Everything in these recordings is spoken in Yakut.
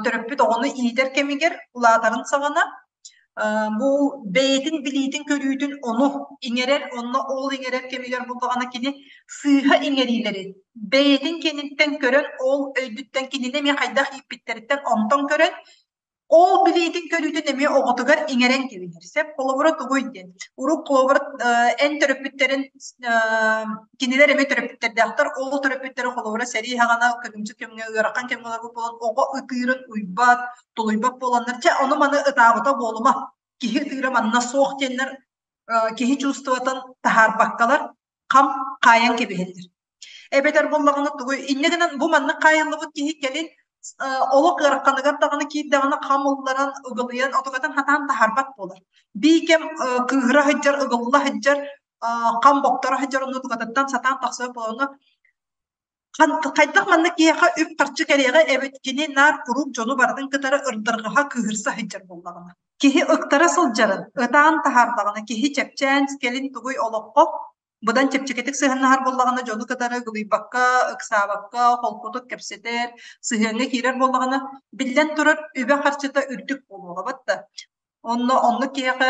Төрөппүт оҕону иитэр кэмигэр улаатарын саҕана бу бэйэтин билиитин-көрүүтүн ону иҥэрэр, онно ол иҥэрэр кэмигэр буоллаҕына кини сыыһа иҥэриилэри бэйэтин кэнниттэн көрөн, ол өйдүттэн кинини эмиэ хайдах ииппиттэриттэн онтон көрөн ол билиитин-көрүүтүн эмиэ оҕотугар иҥэрэн кэбиһэр. Сөп холобура тугуй диэн. Урут холобура эн төрөппүттэрин кинилэр эмиэ төрөппүттэрдээхтэр. Ол төрөппүттэрэ холобура сэрии саҕана кырыымчык кэмҥэ ыарахан кэмҥэ олорбут буолан оҕо ытыырын уйбат, тулуйбат буоланнар чэ ону-маны ытаабыта буолума, киһи ытыыра манна суох диэннэр киһи чувствотын таһаарбаккалар хам хаайан кэбиһэллэр. Эбэтэр буоллаҕына тугуй инньэ гынан бу маннык хаайыллыбыт киһи кэлин олох ыараханыгар даҕаны киирдэҕинэ хам ылларан ыгылыйан отугатын хатаан таһаарбат буолар. Бии кэм кыыһыра сылдьар, ыгылла сылдьар, хам бопторо сылдьар оннутугатыттан сатаан тахсыбат буолан хайдах маннык киһиэхэ үп-харчы кэлиэҕэ эбит кини наар куруук дьону барытын кытары ырдырҕаһа кыыһырса сылдьар буоллаҕына. Киһи ыктара сылдьарын, ытаан таһаардаҕына киһи чэпчээн кэлин тугуй олоххо быдан чэпчэкитик сыһыаннаһар буоллаҕына дьону кытары ыгылыйбакка, ыксаабакка, холкутук кэпсэтэр, сыһыаҥҥа киирэр буоллаҕына, биллэн турар, үбэ-харчыта үрдүк буолуоҕа батта. Онно оннук киһиэхэ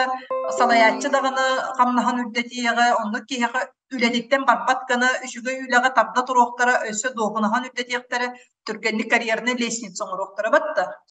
салайааччы даҕаны хамнаһын үрдэтиэҕэ, оннук киһиэхэ үлэтиттэн барбат гына үчүгэй үлэҕэ тарда туруохтара, өссө дуоһунаһын үрдэтиэхтэрэ, түргэнник карьернай лестница оҥоруохтара батта.